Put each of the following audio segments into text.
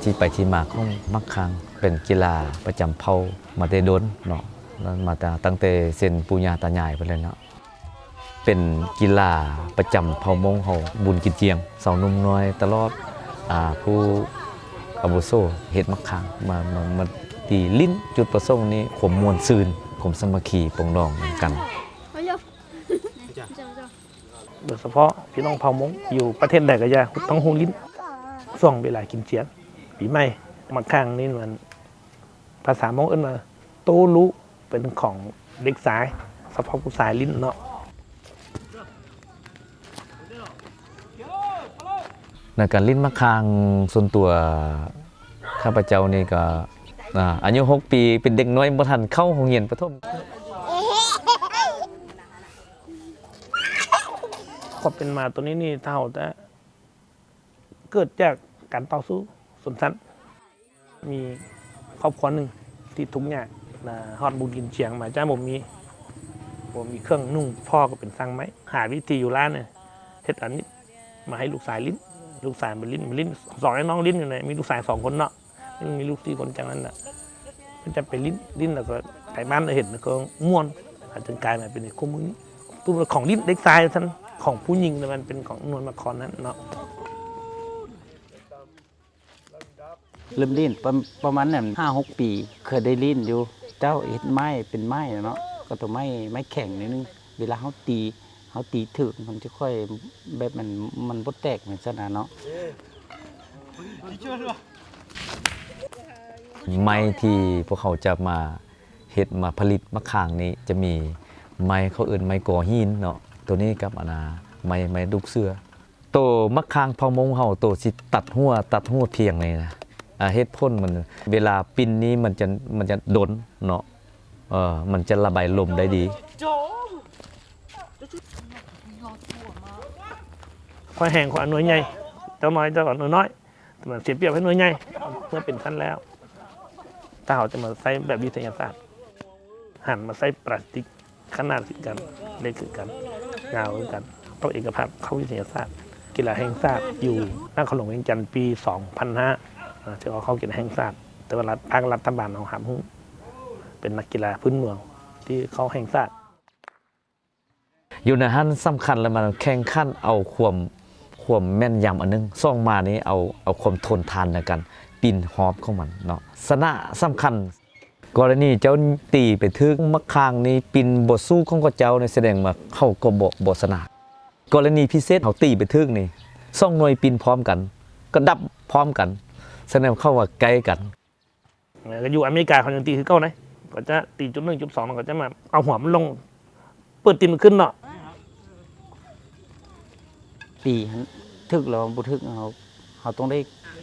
ທີ່ໄປທີ່ມາຂອງໝາກຂ່າງ ເປັນກິລາປະຈຳເຜົ່າມາແຕ່ດົນເນາະ, ມາຕັ້ງແຕ່ເຊັ່ນປູ່ຍ່າຕາຍາຍພຸ້ນແຫຼະເນາະ. ເປັນກິລາປະຈຳເຜົ່າມົ້ງເຮົາ ບຸນກິນຈຽງ. ສາວໜຸ່ມນ້ອຍຕະຫຼອດ ອາ ຜູ້ອາວຸໂສເຮັດໝາກຂ່າງ ມາ ມາ ມາຕີຫຼິ້ນ. ຈຸດປະສົງນີ້ຄວາມມ່ວນຊື່ນ ຄວາມສາມັກຄີປອງດອງກັນ. ໂດຍສະເພາະພີ່ນ້ອງເຜົ່າມົ້ງຢູ່ປະເທດໃດກໍຢ່າ ຕ້ອງຮູ້ຫຼິ້ນ. ຊ່ວງເວລາກິນຈຽງ ປີໃໝ່ ໝາກຂ່າງນີ້ມັນ ພາສາມົ້ງເອີ້ນວ່າໂຕລຸ ເປັນຂອງເດັກຊາຍ ສະເພາະຜູ້ຊາຍຫຼິ້ນເນາະ. ໃນການຫຼິ້ນໝາກຂ່າງ ສ່ວນຕົວຂ້າພະເຈົ້ານີ້ກໍ ອາ ອາຍຸຫົກປີ ເປັນເດັກນ້ອຍ ບໍ່ທັນເຂົ້າໂຮງຮຽນປະຖົມ. ຄວາມເປັນມາໂຕນີ້ນີ້ ຖ້າເຮົາຈະ ເກີດຈາກການຕໍ່ສູ້ຊົນຊັ້ນ. ມີຄອບຄົວໜຶ່ງທີ່ທຸກຍາກ ນະ ຮອດບຸນກິນຈຽງມາ ຈ້າ ບໍ່ມີ ບໍ່ມີເຄື່ອງນຸ່ງ ພໍ່ກໍເປັນຊ່າງໄມ້ ຫາວິທີຢູ່ລ້ານເນຍ ເຮັດອັນນີ້ມາໃຫ້ລູກຊາຍຫຼິ້ນ. ລູກຊາຍໄປຫຼິ້ນ ໄປຫຼິ້ນ ສອນໃຫ້ນ້ອງຫຼິ້ນຢູ່ໃນ ມີລູກຊາຍສອງຄົນເນາະ ມັນມີລູກສີ່ຄົນ. ຈັ່ງນັ້ນນະ ມັນຈະໄປຫຼິ້ນ ຫຼິ້ນແລ້ວກໍໄປບ້ານ ເຫັນກໍມ່ວນ ອາ ຈຶ່ງກາຍມາເປັນໃນຄູ່ມື້ນີ້. ຂອງຫຼິ້ນເດັກຊາຍຊັ້ນ ຂອງຜູ້ຍິງນະ ມັນເປັນຂອງນວນມາຄອນນັ້ນເນາະ. ເລີ່ມຫຼິ້ນປະ ປະມານນັ້ນຫ້າຫົກປີ ເຄີຍໄດ້ຫຼິ້ນຢູ່. ເຈົ້າເຮັດໄມ້ເປັນໄມ້ເນາະ ກໍຕົວໄມ້ ໄມ້ແຂງໜ້ອຍໜຶ່ງ ເວລາເຮົາຕີ ເຮົາຕີຖືກ ມັນຈະຄ່ອຍແບບ ມັນ ມັນບໍ່ແຕກ ແມ່ນຊັ້ນນະເນາະ. ໄມ້ທີ່ພວກເຮົາຈະມາເຮັດ ມາຜະລິດໝາກຂ່າງນີ້ ຈະມີໄມ້ ເຂົາເອີ້ນໄມ້ກໍຫີນເນາະ ໂຕນີ້ກັບ ອັນນາ ໄມ້ ໄມ້ດູກເສືອ. ໂຕໝາກຂ່າງເຜົ່າມົ້ງເຮົາ ໂຕຊິຕັດຫົວ ຕັດຫົວພຽງນີ້ນະ ອາ ເຫດຜົນມັນ ເວລາປິ່ນນີ້ມັນຈະ ມັນຈະດົນເນາະ ເອີ ມັນຈະລະບາຍລົມໄດ້ດີ. ຂ້ອຍແຮງ ຂ້ອຍເອົາໜ່ວຍໃຫຍ່ ເຈົ້ານ້ອຍ ເຈົ້າເອົາໜ່ວຍນ້ອຍ ມັນເສຍປຽບໃຫ້ໜ່ວຍໃຫຍ່. ເມື່ອເປັນຊັ້ນແລ້ວ ຖ້າເຮົາຈະມາໃຊ້ແບບວິທະຍາສາດ ຫັນມາໃຊ້ປລາສຕິກ ຂະໜາດຄືກັນ ເລັກຄືກັນ ຍາວຄືກັນ ເອົາເອກະພາບເຂົ້າວິທະຍາສາດ. ກິລາແຫ່ງຊາດຢູ່ນະຄອນຫຼວງວຽງຈັນປີສອງພັນຫ້າ ນະ ຈະເອົາເຂົ້າກິລາແຫ່ງຊາດ ແຕ່ວ່າລັດ ພາກລັດຖະບານເຮົາຮັບຮູ້ ເປັນນັກກິລາພື້ນເມືອງທີ່ເຂົ້າແຫ່ງຊາດ. ຢູ່ໃນຫັ້ນສຳຄັນລະ ມັນແຂ່ງຂັນເອົາຄວາມ ຄວາມແມ່ນຍຳອັນໜຶ່ງ ສອງມານີ້ເອົາ ເອົາຄວາມທົນທານໃນການປິ່ນຮອບຂອງມັນເນາະ ຊະນະສຳຄັນ. ກໍລະນີເຈົ້າຕີໄປຖືກໝາກຂ່າງນີ້ ປິ່ນບໍ່ສູ້ຂອງເຂົາເຈົ້ານີ້ ສະແດງວ່າເຂົາກໍບໍ່ ບໍ່ຊະນະ. ກໍລະນີພິເສດເຮົາຕີໄປຖືກນີ້ ສອງໜ່ວຍປິ່ນພ້ອມກັນ ກໍດັບພ້ອມກັນ ສະແດງເຂົາວ່າໃກ້ກັນ. ເອີ ກໍຢູ່ອາເມລິກາເຂົາຍັງຕີຄືເກົ່າໃດ ເຂົາຈະຕີຈຸດໜຶ່ງ ຈຸດສອງ ແລ້ວເຂົາຈະມາເອົາຫົວມັນລົງ ເປີດຕີນມັນຂຶ້ນເນາະ. ຕີຫັ້ນຖືກ ຫຼືວ່າບໍ່ຖືກ ເຮົາ ເຮົາຕ້ອງໄດ້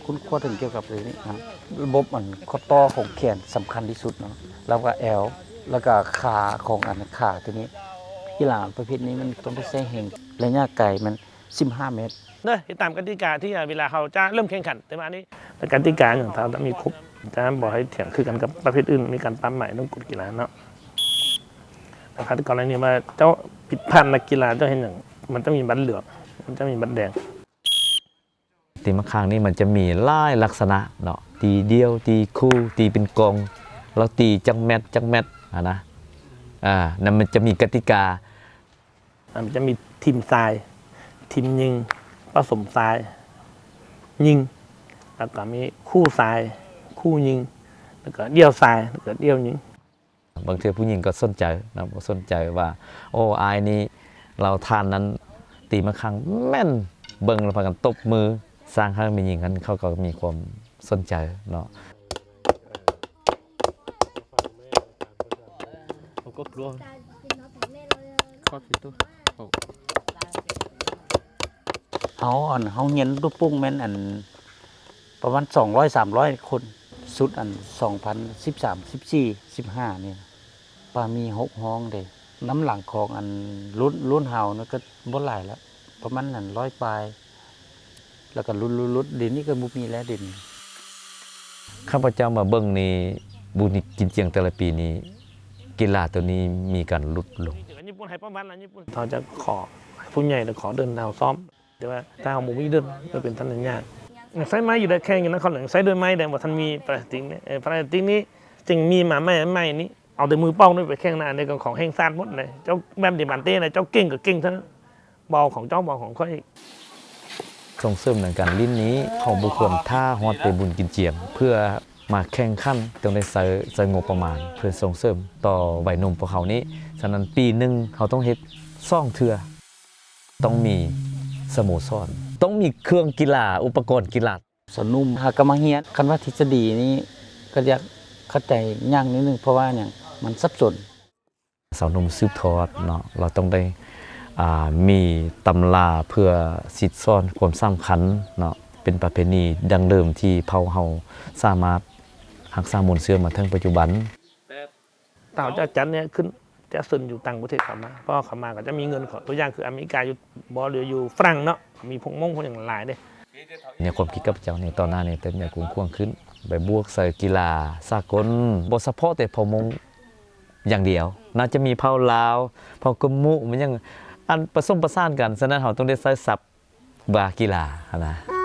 ຄົ້ນຄວ້າເຖິງກ່ຽວກັບໂຕນີ້ນະ. ລະບົບອັນຂໍ້ຕໍ່ຂອງແຂນສຳຄັນທີ່ສຸດເນາະ ແລ້ວກໍແອວ ແລ້ວກໍຂາຂອງອັນຂາໂຕນີ້. ກິລາປະເພດນີ້ມັນຕ້ອງໄດ້ໃຊ້ແຮງ ໄລຍະໄກມັນສິບຫ້າແມັດ. ເດີ ເຮັດຕາມກະຕິກາທີ່ເວລາເຮົາຈະເລີ່ມແຂ່ງຂັນ. ແຕ່ວ່າອັນນີ້ກະຕິກາຫຍັງ ຖ້າມີຄົບ ຈະບໍ່ໃຫ້ຖຽງຄືກັນກັບປະເພດອື່ນ ມີການປັບໃໝ ຕ້ອງກົດກິລາເນາະ. ແຕ່ຖ້າກໍລະນີວ່າເຈົ້າຜິດພາດນັກກິລາ ເຈົ້າເຮັດຫຍັງ ມັນຈະມີບັດເຫຼືອງ ມັນຈະມີບັດແດງ. ຕີໝາກຂ່າງນີ້ມັນຈະມີຫຼາຍລັກສະນະເນາະ ຕີດ່ຽວ ຕີຄູ່ ຕີເປັນກອງ ແລ້ວຕີຈັກແມັດ ຈັກແມັດຫັ້ນນະ. ອາ ນັ້ນມັນຈະມີກະຕິກາ ອາ ມັນຈະມີທີມຊາຍ ທີມຍິງ ປະສົມຊາຍຍິງ ແລ້ວກໍມີຄູ່ຊາຍ ຄູ່ຍິງ ແລ້ວກໍດ່ຽວຊາຍ ແລ້ວກໍດ່ຽວຍິງ. ບາງເທື່ອຜູ້ຍິງກໍສົນໃຈນະ ກໍສົນໃຈວ່າ ໂອ້ ອ້າຍນີ້ລາວທ່ານນັ້ນຕີໝາກຂ່າງແມ່ນ ເບິ່ງແລ້ວພາກັນຕົບມື ສ້າງໃຫ້ແມ່ຍິງຫັ້ນ ເຂົາກໍມີຄວາມສົນໃຈເນາະ. ເຮົາ ອັນ ເຮົາຮຽນລູກໂປ່ງແມ່ນ ອັນ ປະມານສອງຮ້ອຍ ສາມຮ້ອຍຄົນ ຊຸດ ອັນ ສອງພັນສິບສາມ ສິບສີ່ ສິບຫ້ານີ້ ປາມີຫົກຫ້ອງເດ້. ນຳຫຼັງຂອງ ອັນ ລຸ້ນ ລຸ້ນເຮົານີ້ກໍບໍ່ຫຼາຍແລ້ວ ປະມານ ອັນ ຮ້ອຍປາຍ ແລ້ວກໍຫຼຸດ ຫຼຸດ ຫຼຸດ ດຽວນີ້ກໍບໍ່ມີແລ້ວ ດຽວນີ້. ຂ້າພະເຈົ້າມາເບິ່ງນີ້ ບຸນກິນຈຽງແຕ່ລະປີນີ້ ກິລາໂຕນີ້ມີການຫຼຸດລົງ. ເຮົາຈະຂໍໃຫ້ຜູ້ໃຫຍ່ ແລະ ຂໍເດີ່ນເຮົາຊ້ອມ ແຕ່ວ່າຖ້າເຮົາບໍ່ມີເດີ່ນ ກໍເປັນສັນຍາກ. ຍັງໃຊ້ໄມ້ຢູ່ເດ້ ແຂ່ງຢູ່ນະຄອນຫຼວງ ໃຊ້ດ້ວຍໄມ້ເດ້ ບໍ່ທັນມີປລາສຕິກນີ້. ເອີ ປລາສຕິກນີ້ຈຶ່ງມີມາໃໝ່ໆນີ້ ເອົາແຕ່ມືເປົ່ານີ້ໄປແຂ່ງນະ ອັນນີ້ກໍຂອງແຫ່ງຊາດໝົດເລີຍ. ເຈົ້າແບບເດມານເຕ້ນະ ເຈົ້າເກັ່ງກໍເກັ່ງເທົ່ານັ້ນ ບໍ່ເອົາຂອງເຈົ້າ ບໍ່ເອົາຂອງຂ້ອຍ. ສົ່ງເສີມໃນການຫຼິ້ນນີ້ ເຮົາບໍ່ຄວນຖ້າຮອດແຕ່ບຸນກິນຈຽງ ເພື່ອມາແຂ່ງຂັນ ຕ້ອງໄດ້ໃຊ້ ໃຊ້ງົບປະມານ ເພື່ອສົ່ງເສີມຕໍ່ໄວໜຸ່ມພວກເຮົານີ້. ສະນັ້ນປີໜຶ່ງເຮົາຕ້ອງເຮັດສອງເທື່ອ. ຕ້ອງມີສະໂມສອນ ຕ້ອງມີເຄື່ອງກິລາ ອຸປະກອນກິລາ. ສາວໜຸ່ມຫາກໍມາຮຽນ ຄັນວ່າທິດສະດີນີ້ກໍຢາກເຂົ້າໃຈຍາກນິດໜຶ່ງ ເພາະວ່າຫຍັງ ມັນສັບສົນ. ສາວໜຸ່ມສືບທອດເນາະ ລາວຕ້ອງໄດ້ ອ່າ ມີຕຳລາເພື່ອສິດສອນຄວາມສຳຄັນເນາະ ເປັນປະເພນີດັ້ງເດີມທີ່ເຜົ່າເຮົາສາມາດຮັກສາມູນເຊື້ອມາເຖິງປັດຈຸບັນ. ເຂົາຈະຈັດນີ້ຂຶ້ນ ຈະເຊີນຢູ່ຕ່າງປະເທດເຂົ້າມາ ເພາະເຂົາມາກໍຈະມີເງິນເຂົາ ຕົວຢ່າງຄືອາເມລິກາ ຢູ່ ບໍ່ ຫຼື ຢູ່ຝຣັ່ງເນາະ ເຂົາມີພວກມົ້ງພວກຫຍັງຫຼາຍເດ້. ໃນຄວາມຄິດຂ້າພະເຈົ້ານີ້ ຕໍ່ໜ້ານີ້ເຕີບໃຫຍ່ກວ້າງຂວາງຂຶ້ນ ໄປບວກໃສ່ກິລາສາກົນ ບໍ່ສະເພາະແຕ່ເຜົ່າມົ້ງຢ່າງດຽວ ໜ້າຈະມີເຜົ່າລາວ ເຜົ່າກະມຸ ມັນຍັງ ອັນປະສົມປະສານກັນ. ສະນັ້ນເຮົາຕ້ອງໄດ້ໃຊ້ສັບ ວ່າກິລາຫັ້ນນະ.